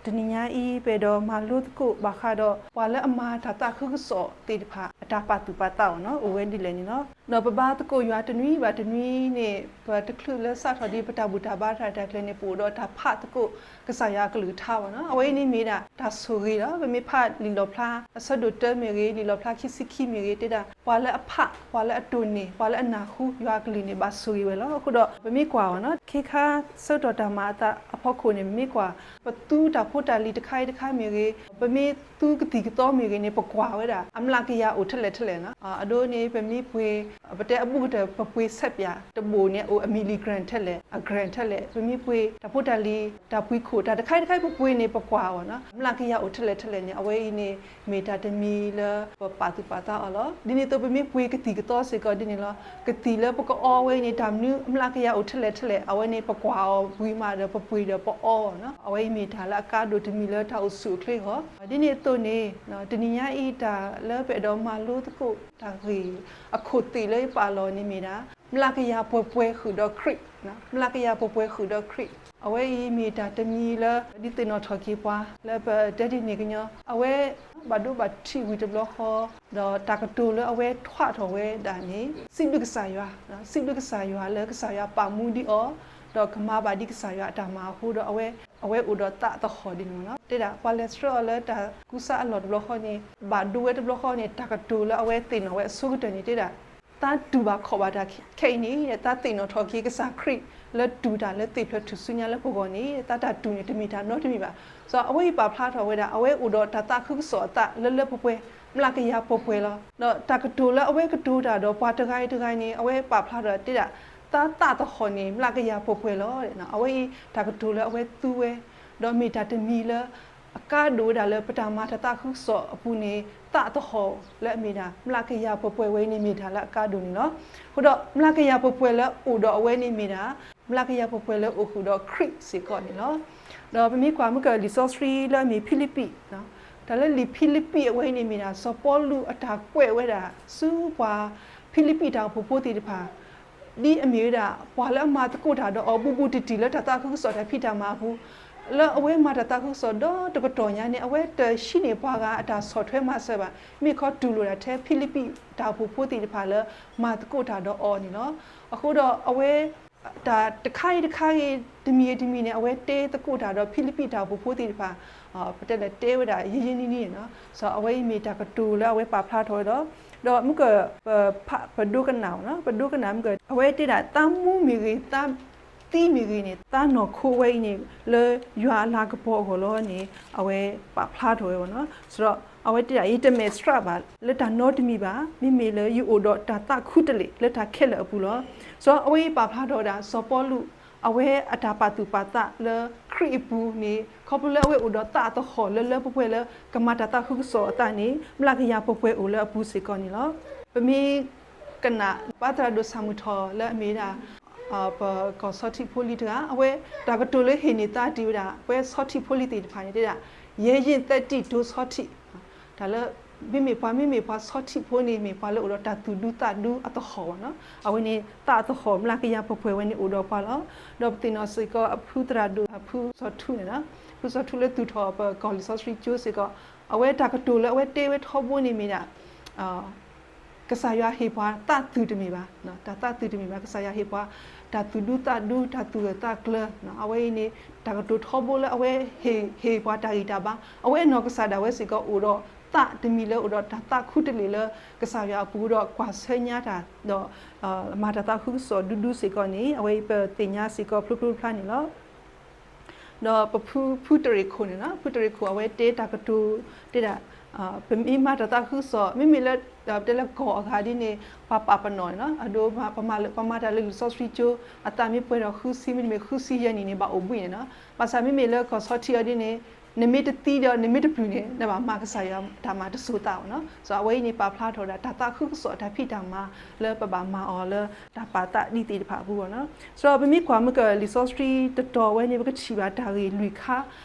တနံၤညါအံၤ ပအဲၣ်ဒိးမၤလိသကိးဘၣ်ဃးဒီး ပှၤလၢအမၤတၢ်သးခုကစီၣ်သ့ၣ်တဖၣ် အတၢ်ပာ်သူၣ်ပာ်သးအီၤနီၤ အိၣ်ဝဲဒ်လဲၣ်န့ၣ်လီၤ. ဒီးပဘါသကိးယွၤတနွံဘၣ်တနွံန့ၣ် ပတချုးလၢစးထီၣ်ဒ်ပတၢ်ဘူၣ်တၢ်ဘါတၢ်ရဲၣ်တၢ်ကျဲၤန့ၣ် ပအိၣ်ဒီးတၢ်ဖးသကိးကစၢ်ယွၤအကလုၢ်ကထါဘၣ်နီၤ. အဝဲအံၤန့ၣ်မ့ၢ်ဒၣ်တၢ်ဆိၣ်ဂ့ၤလီၤ. ပမ့ၢ်ဖးလံာ်လီၣ်ဖျါ အဆၢဒိၣ်တၢမ့ၢ်ဂ့ၤ, လံာ်လီၣ်ဖျါခံဆံခံမ့ၢ်ဂ့ၤ တဲဒၣ် ပှၤလၢအဖး, ပှၤလၢအတိၢ်န့ၢ်, ပှၤလၢအနၢ်ဟူယွၤအကလုၢ်န့ၣ် ဘၣ်ဆိၣ်ဂ့ၤဝဲလီၤ. အဃိဒီး ပမ့ၢ်ကွၢ်ဘၣ်နီၤ ခ့ခါဆၢကတီၢ်တၢ်မၤအသးအဖီခိၣ်န့ၣ် ပမ့ၢ်ကွၢ် ပသူတၢ်ဖိတၢ်လံၤတခါအံၤတခါမ့ၢ်ဂ့ၤ, ပမ့ၢ်သူကသံၣ်ကသီမ့ၢ်ဂ့ၤန့ၣ် ပကွၢ်ဝဲဒၣ် အမျးကယၤအိၣ်ထဲလဲၣ်ထဲလဲၣ်နီၤ. အဒိန့ၣ် ပမ့ၢ်ပှ့ၤ ပတဲအဘူးကတၢၢ် ပပှ့ၤဆဲးပၠး တဘိၣ်န့ၣ် အိၣ်အ milligram ထဲလဲၣ်, အ gram ထဲလဲၣ်, ပမ့ၢ်ပှ့ၤတၢ်ဖိတၢ်လံၤ တၢ်ပှ့ၤခိၣ် တၢ်တခါအံၤတခါအံၤ ပပှ့ၤန့ၣ် ပကွၢ်အီၤနီၤ အမျးကယၤအိၣ်ထဲလဲၣ်ထဲလဲၣ်န့ၣ် အဝဲအံၤန့ၣ် မ့ၢ်တၢ်တမံၤလၢပပာ်သူၣ်ပာ်သးအီၤလီၤ. ဒ်န့ၣ်အသိး ပမ့ၢ်ပှ့ၤကသံၣ်ကသီစ့ၢ်ကီးဒ်န့ၣ်လီၤ. ကသံၣ်လၢပကအီဝဲအံၤန့ၣ် တၢ်မနုၤအမျးကယၤအိၣ်ထဲလဲၣ်ထဲလဲၣ် အဝဲန့ၣ် ပကွၢ်အီၤဝံၤမးဒီး ပပှ့ၤဒီးပအီအီၤနီၤ. အဝဲအံၤမ့ၢ်တၢ်လၢအကါဒိၣ်တမံၤလၢတၢ်အိၣ်ဆူၣ်အိၣ်ချ့အဂီၢ်. ဒ်န့ၣ်အသိးန့ၣ် တနံၤညါအံၤ တၢ်လၢပအဲၣ်ဒိးမၤလိသကိးတၢ်ဂ့ၢ်အခိၣ်သ့ၣ်လၢယပာ်လီၤန့ၣ်မ့ၢ်ဒၣ် မျးကယၤပှဲၤပှဲၤဃုာ်ဒီးခရံာ်, မျးကယၤပှဲၤပှဲၤဃုာ်ဒီးခရံာ်. အဝဲအံၤမ့ၢ်တၢ်တမံၤလၢ ဒုးသ့ၣ်နီၣ်ထီၣ်က့ၤပှၤ လၢပတဲဒ်န့ၣ်ကညီ အဝဲ ဘၣ်ဒိဘၣ်ထံးဝံၤတဘျီဃီ ဒီးတၢ်ကတိၤလၢအဝဲထွးထီၣ်ဝဲဒၣ်န့ၣ် စံးဘျုးကစၢ်ယွၤ, စံးဘျုးကစၢ်ယွၤလၢကစၢ်ယွၤပာ်မူဒံးအီၤ, ဒီးကမၤဘၣ်ဒံးကစၢ်ယွၤအတၢ်မၤအဃိဒီး အဝဲအိၣ်ဒီးသးသဟီၣ်ဒ်န့ၣ်လီၤ. တဲဒၣ် ပှၤလဲၤဆှၢအီၤလၢတၢ်ကူစါအလီၢ်တဘျီဃီန့ၣ် ဘၣ်ဒိဝဲတဘျီဃီန့ၣ် တၢ်ကတိၤလၢအဝဲသ့ၣ်နီၣ်ဝဲအဆိကတၢၢ်န့ၣ် တဲဒၣ် သးတူၢ်ဘၣ်ခီၣ်ဘၣ်တၢ်ခဲအံၤန့ၣ် သးသ့ၣ်နီၣ်ထီၣ်က့ၤကစၢ်ခရံာ်လၢတူၢ်တၢ်လၢသ့ၣ်ဖျၢၣ်ထူၣ်စုညါလၢပဂီၢ်န့ၣ် သးတၢ်တူၢ်န့ၣ် တမ့ၢ်တၢ်နီတမံၤဘၣ်. ဒီးအဝဲအံၤပာ်ဖျါထီၣ်ဝဲဒၣ် အဝဲအိၣ်ဒီးတၢ်သးခုကစီၣ်အသးလၢလၢပှဲၤပှဲၤ မျးကယၤပှဲၤပှဲၤလီၤ. ဒီးတၢ်ကတိၤလၢအဝဲကတိၤတၢ်ဒီးပှၤတဂၤအံၤတဂၤအံၤန့ၣ် အဝဲပာ်ဖျါထီၣ်တဲဒၣ် သးသးသဟီၣ်န့ၣ် မျးကယၤပှဲၤပှဲၤလီၤ. အဝဲအံၤတၢ်ကတိၤလၢအဝဲသူဝဲ ဒီးမ့ၢ်တၢ်တမံၤလၢ အကါဒိၣ်ဝဲဒၣ်လၢပတၢ်မၤတၢ်သးခုကစီၣ်အပူၤန့ၣ် သးသဟီၣ်လၢအမ့ၢ်ဒၣ် မျးကယၤပှဲၤပှဲၤဝဲအံၤန့ၣ်မ့ၢ်တၢ်လၢအကါဒိၣ်န့ၣ်လီၤ. အဃိဒီး မျးကယၤပှဲၤပှဲၤလၢအိၣ်ဒီးအဝဲန့ၣ်မ့ၢ်ဒၣ် မျးကယၤပှဲၤပှဲၤလၢအိၣ်ဃုာ်ဒီးခရံာ်စ့ၢ်ကီးန့ၣ်လီၤ. ဒီးပမ့ၢ်ကွၢ်မ့ၢ်ကလံာ်စီဆှံလၢအမ့ၢ်ဖံလံးပံး, တၢ်လၢလံာ်ဖံလံးပံးအဝဲအံၤန့ၣ်မ့ၢ်ဒၣ် စီၤပီလူးအတၢ်ကွဲးဝဲဒၣ် ဆူပှၤဖံလံးပံးတၢ်အိၣ်ဖှိၣ်ဖိသ့ၣ်တဖၣ် ဒ်အမ့ၢ်ဝဲဒၣ် ပှၤလၢအမၤသကိးတၢ်ဒီးအီၤဘူးဘူးတံၢ်တံၢ်လၢတၢ်သးခုကစီၣ်တၢ်ဖံးတၢ်မၤအပူၤ, လၢအဝဲမၤတၢ်သးခုကစီၣ်ဒီတကတီၢ်ညါန့ၣ် အဝဲတဟံးန့ၢ်ပှၤဂၤအတၢ်ဆီၣ်ထွဲမၤစၢၤဘၣ်, မ့ၢ်ခီတူၢ်လိာ်ဒၣ်ထဲဖံလံးပံးတၢ်အိၣ်ဖှိၣ်ဖိသ့ၣ်တဖၣ်လၢမၤသကိးတၢ်ဒီးအီၤန့ၣ်လီၤ. အဃိဒီးအဝဲ တၢ်တခါဂ့ၤတခါဂ့ၤ တမံၤဂ့ၤတမံၤန့ၣ် အဝဲတဲသကိးတၢ်ဒီးဖံလံးပံးတၢ်အိၣ်ဖှိၣ်ဖိသ့ၣ်တဖၣ်, ပတဲလဲၣ်တဲဝဲဒၣ်ယဲယဲနံၤနံၤန့ၣ်လီၤ. အဝဲအံၤမ့ၢ်တၢ်ကတိၤလၢအဝဲပာ်ဖျါထီၣ်ဝဲဒီး, ဒီးမ့ၢ်က ပဖးပဒိကနၣ်, ပဒိကနၣ်မ့ၢ်က အဝဲတဲဒၣ်သးမူမ့ၢ်ဂ့ၤ သးသံမ့ၢ်ဂ့ၤန့ၣ် သးနီၢ်ခိဝဲအံၤန့ၣ် လၢယွၤအလၤကပီၤအဂီၢ်လီၤန့ၣ် အဝဲပာ်ဖျါထီၣ်ဝဲဘၣ်နီၤ. ဒီးအဝဲတဲဒၣ် ယတမဲာ်ဆှးဘၣ်လၢတၢ်နီတမံၤဘၣ်, မ့မ့ၢ်လၢယအိၣ်ဒီးတၢ်သးခူတလ့ၢ်လၢတၢ်ခဲလၢာ်အပူၤလီၤ. ဒီးအဝဲအံၤပာ်ဖျါထီၣ်ဝဲဒၣ် စီၤပီလူး အဝဲအတၢ်ပာ်သူၣ်ပာ်သးလၢခရံာ်အပူၤန့ၣ် ခီဖျိလၢအဝဲအိၣ်ဒီးသးသဟီၣ်လၢလၢပှဲၤပှဲၤလၢကမၤတၢ်သးခုကစီၣ်အသးန့ၣ် မျးကယၤပှဲၤပှဲၤအိၣ်လၢအပူၤစ့ၢ်ကီးန့ၣ်လီၤ. ပမ့ၢ်ကနၣ် ဘါသရၣ်ဒိၣ်ဆၣ်မုၢ်ထီၣ်လၢအမ့ၢ်ဝဲဒၣ် ပကီၢ်ဆီထံးဖိလံၤတဂၤ အဝဲတၢ်ကတိၤလၢဟ့ၣ်န့ၢ်သးတ့ၢ်ဝဲဒၣ် ပဝဲဆီထံးဖိလံၤသ့ၣ်တဖၣ်န့ၣ် တဲဒၣ် ယဲယ့ၣ်သဲးတံၢ်တိဆီထံး, တၢ်လၢ မ့မ့ၢ်ပှၤ မ့မ့ၢ်ပှၤဆီထံးဖိန့ၣ် မ့ၢ်ပှၤလၢအိၣ်ဒီးတၢ်သူၣ်ဒူသးဒူအသဟီၣ်ဘၣ်နီၤ. အဝဲန့ၣ် သးသဟီၣ်မျးကယၤပှဲၤပှဲၤဝဲန့ၣ်အိၣ်ဒီးပှၤလီၤ. ဒီးပသ့ၣ်နီၣ်စ့ၢ်ကီး အဖုသရၣ်ဒိၣ် ဖုစီၤထူန့ၣ်လီၤ. ဖုစီၤထူလၢသူၣ်ထီၣ်ပကီၢ်လံာ်စီဆှံကၠိစ့ၢ်ကီး အဝဲတၢ်ကတိၤလၢအဝဲတဲဝဲထီဘိန့ၣ်မ့ၢ်ဒၣ် ကစၢ်ယွၤဟ့ၣ်ပှၤသးသူၣ်တမ့ၢ်ဘၣ်, တၢ်သးသူၣ်တမ့ၢ်ဘၣ်, ကစၢ်ယွၤဟ့ၣ်ပှၤ တၢ်သူၣ်ဒူသးဒူ တၢ်သူၣ်ဂၢၢ်သးကျၢၤ, အဝဲအံၤန့ၣ် တၢ်ကတိၤထီဘိလၢအဝဲဟ့ၣ် ဟ့ၣ်ပှၤတၢ်ဂံၢ်တၢ်ဘါ, အဝဲအနီၢ်ကစၢ်ဒၣ်ဝဲစ့ၢ်ကီးအိၣ်ဒီးသးတမံၤလၢအိၣ်ဒီးတၢ်သးခူတလ့ၢ်လၢကစၢ်ယွၤအပူၤဒီးကွၢ်ဆၢညါတၢ်ဒီး မၤတၢ်သးခုကစီၣ်ဒူဒူစ့ၢ်ကီးန့ၣ် အဝဲအံၤပသ့ၣ်ညါစ့ၢ်ကီးဖျိဖျိဖျါန့ၣ်လီၤ. ဒီးပဖု ဖုတရ့ၣ်ခိၣ်န့ၣ်လီၤ. ဖုတရ့ၣ်ခိၣ်အဝဲတဲတၢ်ကတိၤ တဲဒၣ် ပမ့ၢ်မၤတၢ်သးခုကစီၣ် မ့မ့ၢ်လၢ တဲလၢကီၢ်အဂၤဒ်န့ၣ် ပှၤပာ်ပနီၣ်န့ၣ်လီၤ. အဒိ ပမၤတၢ်လၢလံာ်စီဆှံကၠိ အသးမ့ၢ်ပှဲၤဒီးဃုဆံ မ့တမ့ၢ်ဃုဆံယဲၢ်နံၣ်န့ၣ် ဘၣ်အိၣ်ဘှံးန့ၣ်လီၤ. ဘၣ်ဆၣ်မ့မ့ၢ်လၢကီၢ်ဆီထံးအီၤဒ်န့ၣ် နမ့ၢ်တသံဒီးနမ့ၢ်တပျုၢ်န့ၣ် နဘၣ်မၤကစၢ်ယွၤတၢ်မၤတစိၤသးဘၣ်နီၤ. အဝဲအံၤန့ၣ် ပာ်ဖျါထီၣ်ဝဲဒၣ် တၢ်သးခုကစီၣ်တၢ်ဖံးတၢ်မၤလၢပဘၣ်မၤအီၤလၢတၢ်ပာ်သးဒ်သ့ၣ်တဖၣ်အပူၤဘၣ်နီၤ. ဒီးပမ့ၢ်ကွၢ်မ့ၢ်ကလံာ်စီဆှံတတီၤဝဲန့ၣ် ပကထံၣ်ဘၣ်တၢ်ဂ့ၢ်လွံၢ်ခါ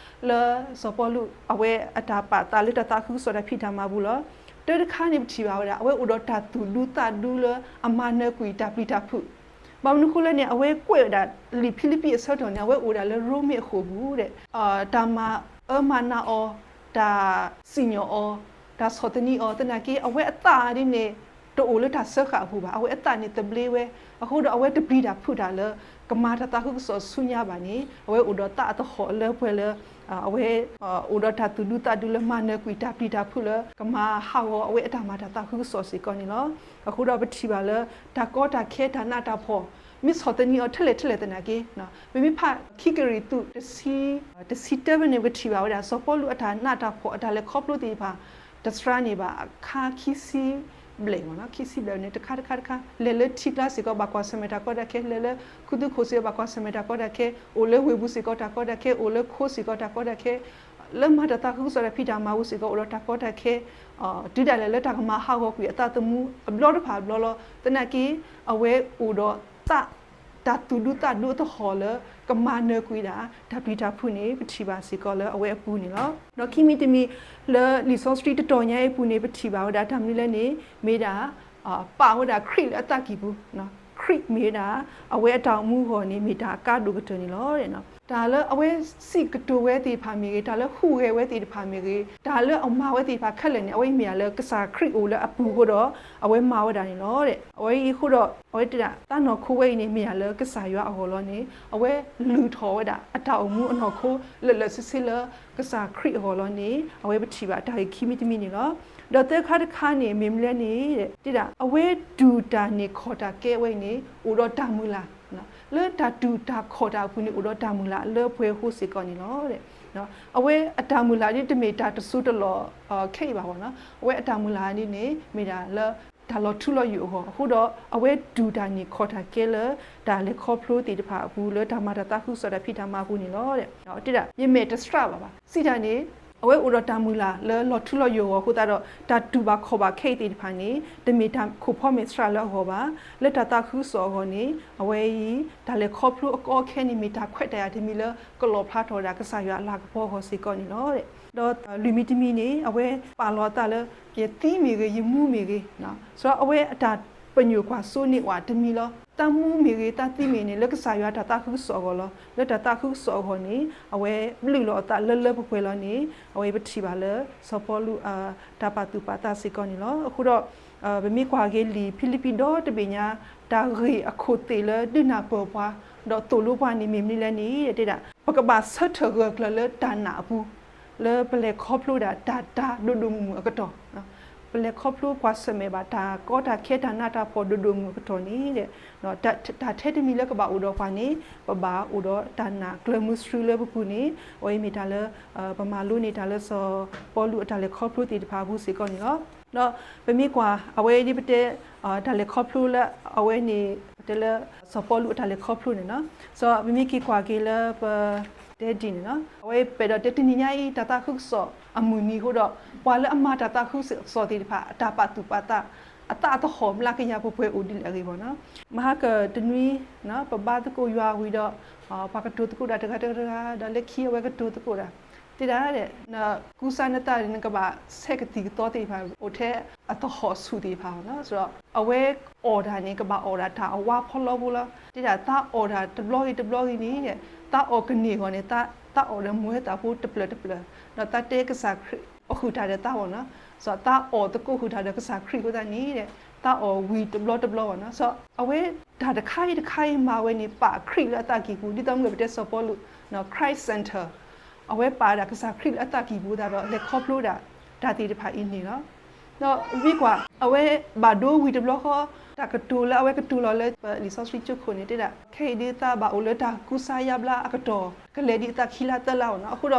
လၢစီၤပီလူး အဝဲအတၢ်ပာ်သးလၢတၢ်သးခုကစီၣ်တၢ်ဖံးတၢ်မၤပူၤလီၤ. တၢ်တခါန့ၣ် ပထံၣ်ဘၣ်ဝဲဒၣ် အဝဲအိၣ်ဒီးတၢ်သူၣ်ဒူသးဒူလၢအမၤနၢၤကွံာ်တၢ်ပျံၤတၢ်ဖုး ဘၣ်မနုၤအဃိလဲၣ်န့ၣ် အဝဲကွဲးဝဲဒၣ် လံာ်ဖံလံးပံးအဆၢကတီၢ်န့ၣ် အဝဲအိၣ်ဝဲဒၣ်လၢရိမ့ၤအဃိာ်ပူၤဒီး တၢ်မၤ အၢမၤနးအီၤ, တၢ်စံၣ်ညီၣ်အီၤ, တၢ်ဆီၣ်သနံးအီၤ, သနာ်က့ အဝဲအသးဒ်န့ၣ် တအိၣ်လၢတၢ်စၢဃာ်အပူၤဘၣ်. အဝဲအသးန့ၣ်သဘျ့ဝဲ, အဃိဒီးအဝဲတပျံၤတၢ်ဖုးတၢ်လၢ ကမၤတၢ်သးခုကစီၣ်ဆူညါဘၣ်န့ၣ် အဝဲအိၣ်ဒီးသးအသဟီၣ်လၢပှဲၤလၢ အဝဲ အိၣ်ဒီးတၢ်သူၣ်ဒူသးဒူလၢမၤနၢၤကွံာ်တၢ်ပျံၤတၢ်ဖုးလၢ ကမၤဟးဂီၤအဝဲအတၢ်မၤတၢ်သးခုကစီၣ်စ့ၢ်ကီးန့ၣ်လီၤ. အဃိဒီးပထံၣ်ဘၣ်လၢ တၢ်ကီတၢ်ခဲတၢ်နးတၢ်ဖှီၣ် မ့ၢ်ဆီၣ်သနံးအီၤထဲလဲၣ်ထဲလဲၣ်သနာ်က့ ပမ့ၢ်ဖးခံကရံၣ်သူး တဆံတၢဖဲန့ၣ် ပထံၣ်ဘၣ်ဝဲဒၣ် စီၤပီလူးအတၢ်နးတၢ်ဖှီၣ်အတၢ်လဲၤခီဖျိသ့ၣ်တဖၣ် တစှၤန့ၢ်ဘၣ်အခါခံဆံဘျဲၣ်မ့ၢ်နီၤ, ခံဆံဘျဲၣ်န့ၣ် တခါတခါတခါ လဲၤလၢထံကျါစ့ၢ်ကီး ဘၣ်ကွၢ်ဆၢၣ်မဲာ်တၢ်ကီတၢ်ခဲ, လဲၤလၢခူသူၣ်ခိၣ်စ့ၢ်ကီး ဘၣ်ကွၢ်ဆၢၣ်မဲာ်တၢ်ကီတၢ်ခဲ, အိၣ်လၢဝ့ၢ်ပူၤစ့ၢ်ကီးတၢ်ကီတၢ်ခဲ, အိၣ်လၢခိစ့ၢ်ကီးတၢ်ကီတၢ်ခဲ, လၢမၤတၢ်သးခုကစီၣ်တၢ်ဖံးတၢ်မၤပူၤစ့ၢ်ကီး အိၣ်ဒီးတၢ်ကီတၢ်ခဲ, တုၤဒၣ်လဲာ်လၢတၢ်ကမၤဟးဂီၤကွံာ်အသးသမူအဘျီတဖၣ်အဘျီလီၤ. သနာ်က့ အဝဲအိၣ်ဒီးသး တၢ်သူၣ်ဒူသးဒူအသဟီၣ်လၢ ကမၤနၢၤကွံာ်ဒၣ် တၢ်ပျံၤတၢ်ဖုးန့ၣ် ပထံၣ်ဘၣ်စ့ၢ်ကီးလၢအဝဲအပူၤန့ၣ်လီၤ. ဒီးခံမံၤတမံၤ လၢလံာ်စီဆှံတတီၤညါအံၤအပူၤန့ၣ် ပထံၣ်ဘၣ်ဝဲဒၣ်တၢ်မနုၤလဲၣ်န့ၣ် မ့ၢ်ဒၣ် ပာ်ဝဲဒၣ်ခရံာ်လၢအသးကံၢ်ပူၤ, ခရံာ်မ့ၢ်ဝဲဒၣ် အဝဲအတၢ်အိၣ်မူအဂီၢ်န့ၣ် မ့ၢ်တၢ်အကါဒိၣ်ကတၢၢ်န့ၣ်လီၤ. တၢ်လၢအဝဲစံးကတိၤဝဲသ့ၣ်တဖၣ်မ့ၢ်ဂ့ၤ, တၢ်လၢဟူးဂဲၤဝဲသ့ၣ်တဖၣ်မ့ၢ်ဂ့ၤ, တၢ်လၢအမၤဝဲသ့ၣ်တဖၣ်ခဲလၢာ်န့ၣ် အဝဲအံၤမ့ၢ်ဒၣ်လၢကစၢ်ခရံာ်အိၣ်လၢအပူၤအဃိဒီး အဝဲမၤဝဲဒၣ်န့ၣ်လီၤ. အဝဲအံၤအဃိဒီး အဝဲတဲဒၣ် တၢ်နီၢ်ခိဝဲအံၤန့ၣ် မ့ၢ်ဒၣ်လၢကစၢ်ယွၤအဂီၢ်လီၤန့ၣ် အဝဲလုၢ်ထီၣ်ဝဲဒၣ် အတၢ်အိၣ်မူအနီၢ်ခိလၢာ်လၢာ်ဆ့ဆ့လၢကစၢ်ခရံာ်အဂီၢ်လီၤန့ၣ် အဝဲပထံၣ်ဘၣ်တၢ်ဂ့ၢ်ခံမံၤတမံၤန့ၣ်လီၤ. ဒီးသၢခါတခါန့ၣ် မ့ၢ်မနုၤလဲၣ်န့ၣ် တဲဒၣ် အဝဲတူၢ်တၢ်န့ၢ်ခီၣ်တၢ်ကဲဝဲအံၤန့ၣ် အိၣ်ဒီးတၢ်မုၢ်လၢ် လၢတၢ်တူၢ်တၢ်ခီၣ်တၢ်အပူၤန့ၣ် အိၣ်ဒီးတၢ်မုၢ်လၢ်လၢပှဲၤအဃိစ့ၢ်ကီးန့ၣ်လီၤ. အဝဲအတၢ်မုၢ်လၢ်ဒ်တမ့ၢ်တၢ်တစိၢ်တလီၢ်ခဲအံၤဘၣ်ဘၣ်နီၤ. အဝဲအတၢ်မုၢ်လၢ်ဒ်န့ၣ် မ့ၢ်ဒၣ်လၢ တၢ်လီၤထူလီၤယိာ်အဂီၢ် အဃိဒီး အဝဲတူၢ်တၢ်န့ၢ်ခီၣ်တၢ်ကဲလၢ တၢ်လဲၤခီဖျိသ့ၣ်တဖၣ်အပူၤ လၢတၢ်မၤတၢ်သးခုကစီၣ်တၢ်ဖံးတၢ်မၤအပူၤန့ၣ်လီၤ. တဲဒၣ် ယမဲာ်တဆှးဘၣ်ဘၣ်. စံးတၢ်န့ၣ် အဝဲအိၣ်ဒီးတၢ်မုၢ်လၢ်လၢလီၤထူလီၤယိာ်အဂီၢ်အဃိသတးဒီး တၢ်တူၢ်ဘၣ်ခီၣ်ဘၣ်ခဲအံၤသ့ၣ်တဖၣ်န့ၣ် တမ့ၢ်တၢ်ခိၣ်ဖီမဲာ်ဆှးလၢအဂီၢ်ဘၣ်. လၢတၢ်သးခုကစီၣ်အဂီၢ်န့ၣ် အဝဲအံၤ တၢ်လဲၤခီဖျိအကီအခဲန့ၣ် မ့ၢ်တၢ်ခွဲးတၢ်ယာ်တမံၤလၢ ကလီၣ်ဖျါထီၣ်ဝဲဒၣ်ကစၢ်ယွၤအလၤကပီၤအဂီၢ်စ့ၢ်ကီးန့ၣ်လီၤ. ဒီးလွံၢ်မံၤတမံၤန့ၣ် အဝဲပာ်လီၤအသးလၢ ယသံမ့ၢ်ဂ့ၤ ယမူမ့ၢ်ဂ့ၤ, ဆိုတော့ အဝဲအတၢ်ပညိၣ်ကွၢ်စိန့ၢ်ဝဲတမံၤလီၤ. သးမူမ့ၢ်ဂ့ၤ သးသံမ့ၢ်ဂ့ၤန့ၣ် လၢကစၢ်ယွၤတၢ်သးခုကစီၣ်အဂီၢ်လီၤ. လၢတၢ်သးခုကစီၣ်အဂီၢ်န့ၣ် အဝဲဘျုးလီၤအသးလၢလၢပှဲၤပှဲၤလီၤန့ၣ် အဝဲပထံၣ်ဘၣ်လၢ စီၤပီလူး တၢ်ပာ်သူၣ်ပာ်သးစ့ၢ်ကီးန့ၣ်လီၤ. အဃိဒီး ပမ့ၢ်ကွၢ်က့ၤလံာ်ဖံလံးပံးဒီတဘ့ၣ်ညါ တၢ်ဂ့ၢ်အခိၣ်သ့ၣ်လၢဒုးနၢ်ပၢၢ်ပှၤ ဒီးသိၣ်လိပှၤန့ၣ်မ့ၢ်မနုၤလဲၣ်န့ၣ် တဲဒၣ် ပကဘၣ်ဆၢထၢၣ်ဂၢၢ်ကျၢၤလၢတၢ်နာ်အပူၤ လၢပလဲၤခီဖျိဒၣ်တၢ်တၢ်ဒိၣ်ဒိၣ်မုၢ်မုၢ်အကတီၢ်, ပလဲၤခီဖျိကွၢ်ဆၢၣ်မဲာ်ဘၣ်တၢ်ကီတၢ်ခဲတၢ်နးတၢ်ဖှီၣ်ဒိၣ်ဒိၣ်မုၢ်အကတီၢ်န့ၣ် တၢ်ထဲတမံၤလၢကဘၣ်အိၣ်ဒီးပှၤန့ၣ် ပဘၣ်အိၣ်ဒီးတၢ်နာ်ကျၢၤမုဆှုလၢပပူၤန့ၣ် အဝဲအံၤမ့ၢ်တၢ်လၢ ပမၤလိန့ၢ်တၢ်လၢစီၤပီလူးအတၢ်လဲၤခီဖျိသ့ၣ်တဖၣ်အပူၤစ့ၢ်ကီးန့ၣ်လီၤ. ဒီးပမ့ၢ်ကွၢ် အဝဲဒ်ပတဲ တၢ်လဲၤခီဖျိလၢအဝဲန့ၣ် ပတဲလၢ စီၤပီလူးအတၢ်လဲၤခီဖျိန့ၣ်လီၤ. စီၤ ပမ့ၢ်က့ၤကွၢ်က့ၤလၢပ တဲဒ်န့ၣ်လီၤ. အဝဲပအဲၣ်ဒိးတဲတနံၤညါအံၤ တၢ်သးခုကစီၣ်အမုၢ်နံၤအဃိဒီး ပှၤလၢအမၤတၢ်သးခုကစီၣ်သ့ၣ်တဖၣ် အတၢ်ပာ်သူၣ်ပာ်သး အသးအသဟီၣ်မျးကယၤပှဲၤပှဲၤအိၣ်ဒ်လဲၣ်အဂ့ၢ်ဘၣ်နီၤ. မဟါကတနွံ ပဘါသကိးယွၤဝံၤဒီး ပှၤကတိၤသကိးတၢ်တဂၤတဂၤတဂၤ ဒီးလၢခံအဝဲကတိၤသကိးတၢ် တဲဒၣ် နကူစါနသးန့ၣ် နကဘၣ်ဆဲးကသံၣ်ကသီသ့ၣ်တဖၣ် အိၣ်ထဲအသဟီၣ်ဆူၣ်သ့ၣ်တဖၣ်ဘၣ်နီၤ. ဒီးအဝဲအီၣ်တၢ်န့ၣ် ကဘၣ်အီၣ်ဒၣ်တၢ်အဝါဖီလီဖိလီၤ. တဲဒၣ် သးအီၣ်တၢ်တဘျီဂ့ၤတဘျီဂ့ၤန့ၣ် သးအီၣ်ကန့ၢ်အဂီၢ်န့ၣ် သးအီၣ်ဒီးမူဝဲသးဖိတဖျၢၣ်တဖျၢၣ် ဒီးသးတဲကစၢ်ခရံာ်အဃုာ်တၢ်ဒီးသးဘၣ်နီၤ. သးအီၣ်သကိးဃုာ်တၢ်ဒီးကစၢ်ခရံာ်အဃိသတးန့ၣ် သးအီၣ်ဝံၤတဘျီတဘျီဘၣ်နီၤ. အဝဲတၢ်တခါအံၤတခါအံၤမၤဝဲန့ၣ် ပာ်ခရံာ်လၢအသးကံၢ်ပူၤ ဒ်သိးမ့ၢ်ပတဲစီၤပီလူး Christ center အဝဲပာ်ဒၣ်ကစၢ်ခရံာ်လၢအသးကံၢ်ပူၤသတးဒီး လဲၤခီဖျိဒၣ်တၢ်သ့ၣ်တဖၣ်အံၤန့ၣ်လီၤ. ဒီးမ့ၢ်ကွၢ် အဝဲဘၣ်ဒိဝံၤတဘျီဃီ တၢ်ကတိၤလၢအဝဲကတိၤလီၤလၢပလံာ်စီဆှံကၠိခိၣ်န့ၣ် တဲဒၣ် ခဲအံၤဒ်သးဘၣ်အိၣ်လၢတၢ်ကူစါယါဘျါအကတီၢ် ကလဲၤဒံးအသးခံလါသၢလါအီၤနီၤ. အဃိဒီး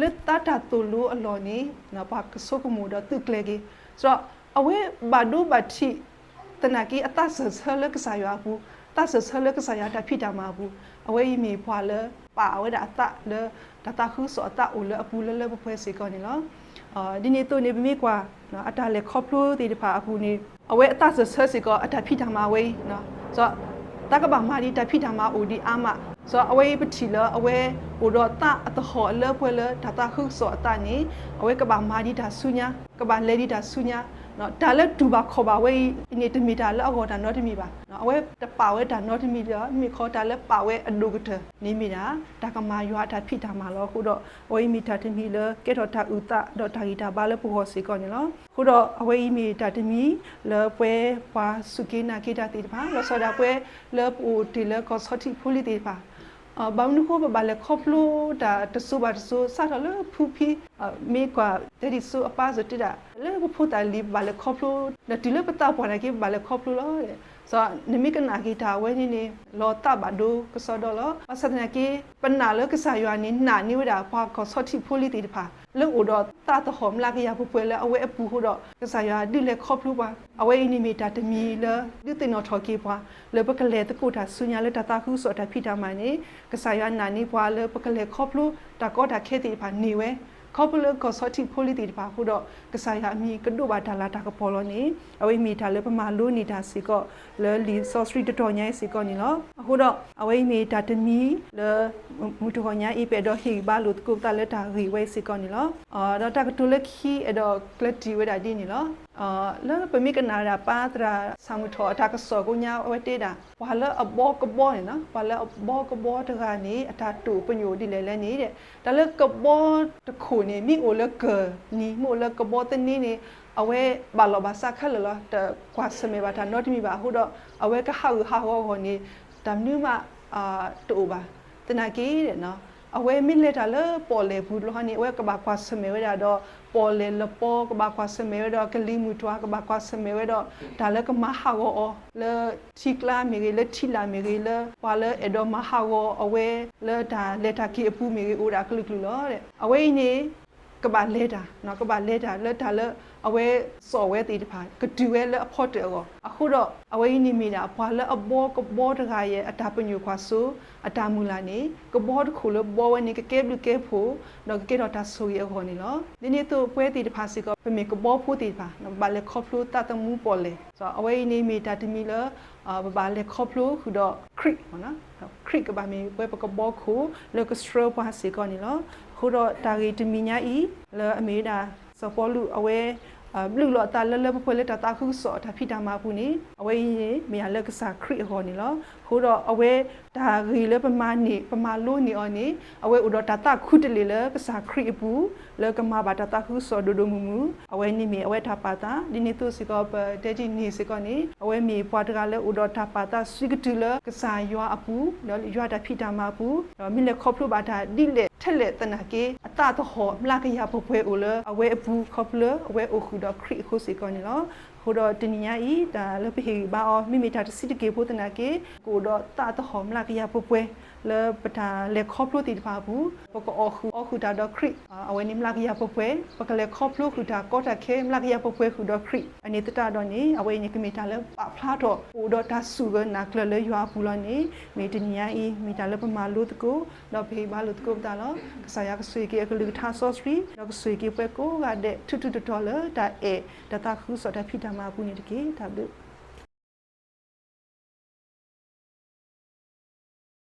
လၢသးတၢ်သိၣ်လိအလီၢ်န့ၣ် ပှၤကဆိကမိၣ်ဒီးသုးကျဲၤက့ၤ ဒီးအဝဲဘၣ်ဒိဘၣ်ထံး သနာ်က့အသးစၢၢ်ဆၢလၢကစၢ်ယွၤအပူၤ, သးစၢၢ်ဆၢလၢကစၢ်ယွၤတၢ်ဖံးတၢ်မၤအပူၤ, အဝဲအံၤမ့ၢ်ပှၤလၢပာ်ဝဲဒၣ်အသးလၢ တၢ်သးခုကစီၣ်အသးအိၣ်လၢအပူၤလၢလၢပှဲၤပှဲၤစ့ၢ်ကီးန့ၣ်လီၤ. ဒ်န့ၣ်အသိးန့ၣ် ပမ့ၢ်ကွၢ် အတၢ်လဲၤခီဖျိသ့ၣ်တဖၣ်အပူၤန့ၣ် အဝဲအသးစၢၢ်ဆၢစ့ၢ်ကီးအတၢ်ဖံးတၢ်မၤဝဲအံၤ, သးကဘၣ်မၤဒံးတၢ်ဖံးတၢ်မၤအိၣ်ဒံးအါမး, အဝဲအံၤပထံၣ်လၢအဝဲအိၣ်ဒီးသးအသဟီၣ်အလၢပှဲၤလၢတၢ်သးခုကစီၣ်အသးန့ၣ် အဝဲကဘၣ်မၤဒံးတၢ်ဆူညါ, ကဘၣ်လဲၤဒံးတၢ်ဆူညါ တၢ်လၢတူၢ်ဘၣ်ခီၣ်ဘၣ်ဝဲအံၤန့ၣ် တမ့ၢ်တၢ်လၢအဂီၢ်တၢ်နီတမံၤဘၣ်. အဝဲတပာ်ဝဲတၢ်နီတမံၤဒီး မ့ၢ်ခီတၢ်လၢပာ်ဝဲအဒိၣ်ကတၢၢ်န့ၣ်မ့ၢ်ဒၣ် တၢ်ကမၤယွၤအတၢ်ဖံးတၢ်မၤလီၤ. အဃိဒီး အဝဲအံၤမ့ၢ်တၢ်တမံၤလၢကဲထီၣ်တၢ်အုၣ်သးဒီးတၢ်ဂံၢ်တၢ်ဘါလၢပဂီၢ်စ့ၢ်ကီးန့ၣ်လီၤ. အဃိဒီးအဝဲအံၤမ့ၢ်တၢ်တမံၤလၢပှဲၤပှၤစူၢ်က့ၤနာ်က့ၤတၢ်သ့ၣ်တဖၣ် လီၤဆီဒၣ်ပှဲၤလၢပအိၣ်တ့ၢ်လၢကီၢ်ဆီထံးဖိလံၤသ့ၣ်တဖၣ် ဘၣ်မနုၤအဃိ ပဘၣ်လဲၤခီဖျိတၢ်တစိၤဘၣ်တစိၤ စးထီၣ်လၢဖုဖံ မ့ၢ်ကွၢ်တဲဒ်သိးအပၢ်စၢၤတဲဒၣ် လၢပဖိသၣ်လံၤ ပဘၣ်လဲၤခီဖျိ ဒီးတုၤလၢပသးပှၢ်နာ်က့ ပဘၣ်လဲၤခီဖျိလီၤ. နမ့ၢ်ကနာ်က့ၤတၢ်အဝဲန့ၣ်န့ၣ် လီၤသးဘၣ်ဒိကစီဒီလီၤ. ဘၣ်ဆၣ်သနာ်က့ ပနာ်လၢကစၢ်ယွၤန့ၣ် နာ်န့ၢ်ဝဲဒၣ်ပှၤကီၢ်ဆီထံးဖိလံၤသ့ၣ်တဖၣ် လၢအိၣ်ဒီးသးသဟီၣ်မျးကယၤပှဲၤပှဲၤလၢအဝဲအပူၤအဃိဒီး ကစၢ်ယွၤဒုးလဲၤခီဖျိပှၤ. အဝဲအံၤန့ၣ်မ့ၢ်တၢ်တမံၤလၢ ဒုးသ့ၣ်နီၣ်ထီၣ်က့ၤပှၤ လၢပကလဲၤသကိးတၢ်ဆူညါလၢတၢ်သးခုကစီၣ်တၢ်ဖံးတၢ်မၤန့ၣ် ကစၢ်ယွၤနာ်န့ၢ်ပှၤလၢပကလဲၤခီဖျိတၢ်ကီတၢ်ခဲသ့ၣ်တဖၣ်န့ၢ်ဝဲ ခီဖျိလၢကီၢ်ဆီထံးဖိလံၤသ့ၣ်တဖၣ်အဃိဒီး ကစၢ်ယွၤအမံၤကဒိးဘၣ်တၢ်လၤတၢ်ကပီၤလီၤန့ၣ် အဝဲအံၤမ့ၢ်တၢ်လၢပမၤလိန့ၢ်တၢ်စ့ၢ်ကီး လၢလံာ်စီဆှံတတီၤညါအံၤစ့ၢ်ကီးန့ၣ်လီၤ. အဃိဒီး အဝဲအံၤမ့ၢ်တၢ်တမံၤလၢ မုၢ်တဂီၤညါအံၤ ပအဲၣ်ဒိးဟ့ၣ်ဂံၢ်ဘါလိာ်သကိးပသးလၢတၢ်ဂ့ၢ်ဝဲအံၤစ့ၢ်ကီးန့ၣ်လီၤ. ဒီးတၢ်ကတိၤလၢခံအဲၣ်ဒိးကျၢၤတံၢ်ဝဲဒၣ်ဒ်န့ၣ်လီၤ. လၢပမ့ၢ်ကနၣ်ဝဲဒၣ်ပၢ်သရၣ်ဆၣ်မုၢ်ထီၣ်အတၢ်ကစီၣ်ကိးညါ အဝဲတဲဒၣ် ပှၤလၢအဘီကဘီန့ၣ်လီၤ. ပှၤလၢအဘီကဘီတဂၤန့ၣ် အတၢ်တိာ်ပညိၣ်ဒ်လဲၣ်လဲၣ်န့ၣ် တၢ်လၢကဘီတခိၣ်န့ၣ် မ့ၢ်အိၣ်လၢကၢၢ်နံၤ မ့ၢ်အိၣ်လၢကဘီသန့န့ၣ် အဝဲဘၣ်လီၢ်ဘၣ်စးခဲလၢာ်လီၤ. တကွၢ်ဆၢၣ်မဲာ်ဘၣ်တၢ်နီတမံၤဘၣ်အဃိဒီး အဝဲကဟးဂူာ်ဟးဂီၤအဂီၢ်န့ၣ် တၢ်မနုၤမး တအိၣ်ဘၣ်. သနာ်က့ အဝဲမ့ၢ်လဲၤတၢ်လၢပီၣ်လဲၣ်ပူၤတဘျီန့ၣ် အဝဲကဘၣ်ကွၢ်ဆၢၣ်မဲာ်ဝဲဒၣ်ဒီး ပီၣ်လဲၣ်လပီ ကဘၣ်ကွၢ်ဆၢၣ်မဲာ်ဝဲဒီး ကလံၤမုၢ်တွၤ ကဘၣ်ကွၢ်ဆၢၣ်မဲာ်ဝဲဒီး တၢ်လၢကမၤဟးဂီၤအီၤ လၢထံကျါမ့ၢ်ဂ့ၤ လၢထံလာ်မ့ၢ်ဂ့ၤ လၢပှၤလၢအဲၣ်ဒိးမၤဟးဂီၤအဝဲ လၢတၢ်လဲၤတၢ်က့ၤအပူၤမ့ၢ်ဂ့ၤ အိၣ်ဒၣ်ကလုာ်ကလုာ်လီၤ. အဝဲအံၤန့ၣ် ကဘၣ်လဲၤတၢ် ကဘၣ်လဲၤတၢ်လၢတၢ်လၢ အဝဲစိာ်ဝဲသ့ၣ်တဖၣ် ကတုၤဝဲလၢအဖီတၢၣ်အဂီၢ် အဃိဒီး အဝဲအံၤန့ၣ်မ့ၢ်ဒၣ် ပှၤလၢအဘီကဘီတဂၤအံၤ အတၢ်ပညိၣ်ကွၢ်စိ အတၢ်မုၢ်လၢ်န့ၣ် ကဘီတခိၣ်လၢဘီဝဲန့ၣ် ကကဲဘျုးကဲဖှိၣ် ဒီးကကဲထီၣ်တၢ်ဆိၣ်ဂ့ၤအဂီၢ်န့ၣ်လီၤ. ဒ်န့ၣ်အသိးပဝဲသ့ၣ်တဖၣ်စ့ၢ်ကီး ပမ့ၢ်ကဘီဖိသ့ၣ်တဖၣ် ပဘၣ်လဲၤခီဖျိသးသမူပီၣ်လဲၣ် အဝဲအံၤန့ၣ်မ့ၢ်တၢ်တမံၤလၢ ပဘၣ်လဲၤခီဖျိဃုာ်ဒီးခရံာ် ခရံာ်ကဘၣ်မ့ၢ်ပဝဲပကဘီခိၣ်လၢကဆှၢပှၤစ့ၢ်ကီးန့ၣ်လီၤ. အဃိဒီးတၢ်ဂ့ၢ်တမံၤညါအံၤ လၢအမ့ၢ်ဝဲဒၣ် စီၤပီလူးအဝဲ ဘျုးလီၤအသးလၢလၢပှဲၤပှဲၤလၢတၢ်သးခုကစီၣ်အတၢ်ဖံးတၢ်မၤအပူၤန့ၣ် အဝဲအံၤန့ၣ် မ့ၢ်ယၤလၢကစၢ်ခရံာ်အဂီၢ်န့ၣ်လီၤ. အဃိဒီးအဝဲတၢ်ဂ့ၢ်လၢပမၤန့ၢ် ပမၤလိန့ၢ်အီၤန့ၣ် အဝဲအိၣ်ဒီးတၢ်သးခူတလ့ၢ်လၢကစၢ်ခရံာ်အပူၤ လၢကမၤဘၣ်တၢ်သးခုကစီၣ်ဒိၣ်ဒိၣ်မုၢ်မုၢ် အဝဲန့ၣ်မ့ၢ်အဝဲတၢ်ပာ်သး ဒ်န့ၣ်အသိးစ့ၢ်ကီး ပတဲဒ်န့ၣ်စ့ၢ်ကီးန့ၣ် အဝဲမ့ၢ်ပှၤတဂၤလၢအိၣ်ဒီးတၢ်ပာ်သးစုကတုၤလၢကစၢ်ယွၤအပူၤ ဒီးယွၤတၢ်ဖံးတၢ်မၤအပူၤ ဒီးမ့ၢ်လဲၤခီဖျိဘၣ်တၢ်ဒ်လဲၣ်ထဲလဲၣ်သနာ်က့ အသးသဟီၣ်မျးကယၤပှဲၤပှဲၤအိၣ်လၢအဝဲအပူၤ ခီဖျိလၢအဝဲအိၣ်ဃုာ်ဒီးခရံာ်အဃိစ့ၢ်ကီးန့ၣ်လီၤ. အဃိဒီးတနံၤညါအံၤ တၢ်လၢပဟ့ၣ်ဂံၢ်ဘါအီၤ မ့မ့ၢ်တၢ်တဆံးတက့ၢ်ဖိသနာ်က့ ကအိၣ်ဒီးသးသဟီၣ်မျးကယၤပှဲၤပှဲၤ လၢပတၢ်လဲၤခီဖျိသ့ၣ်တဖၣ်အပူၤ ပကအီၣ်ဃုာ်အီဃုာ်တၢ်ဒီးခရံာ် အဝဲန့ၣ်မျးကယၤပှဲၤပှဲၤ ပကလဲၤခီဖျိဃုာ်တၢ်ကီတၢ်ခဲမျးကယၤပှဲၤပှဲၤဃုာ်ဒီးခရံာ် အန့ၣ်သတးဒီးန့ၣ် အဝဲအံၤန့ၣ် ကမ့ၢ်တၢ်လၢပာ်ဖျါထီၣ် အိၣ်ဒီးတၢ်စူၢ်ဂၢၢ်နာ်ကျၢၤလၢယွၤအပူၤလီၤန့ၣ် မ့ၢ်တနံၤညါအံၤ မ့ၢ်တၢ်လၢပမၤလိသကိး ဒီးပဟ့ၣ်ဘါလိာ်သကိးပသးလီၤ. ကစၢ်ယွၤကဆိၣ်ဂ့ၤက့ၤအကလုၢ်ကထါစီဆှံ ဒီးကဆိၣ်ဂ့ၤက့ၤပှၤကိးဂၤဒဲး ထူးထူးတီၤတီၤလၢတၢ်အဲၣ်တၢ်သးခုကစီၣ်တၢ်ဖံးတၢ်မၤအပူၤန့ၣ်တက့ၢ်. တၢ်ဘျုး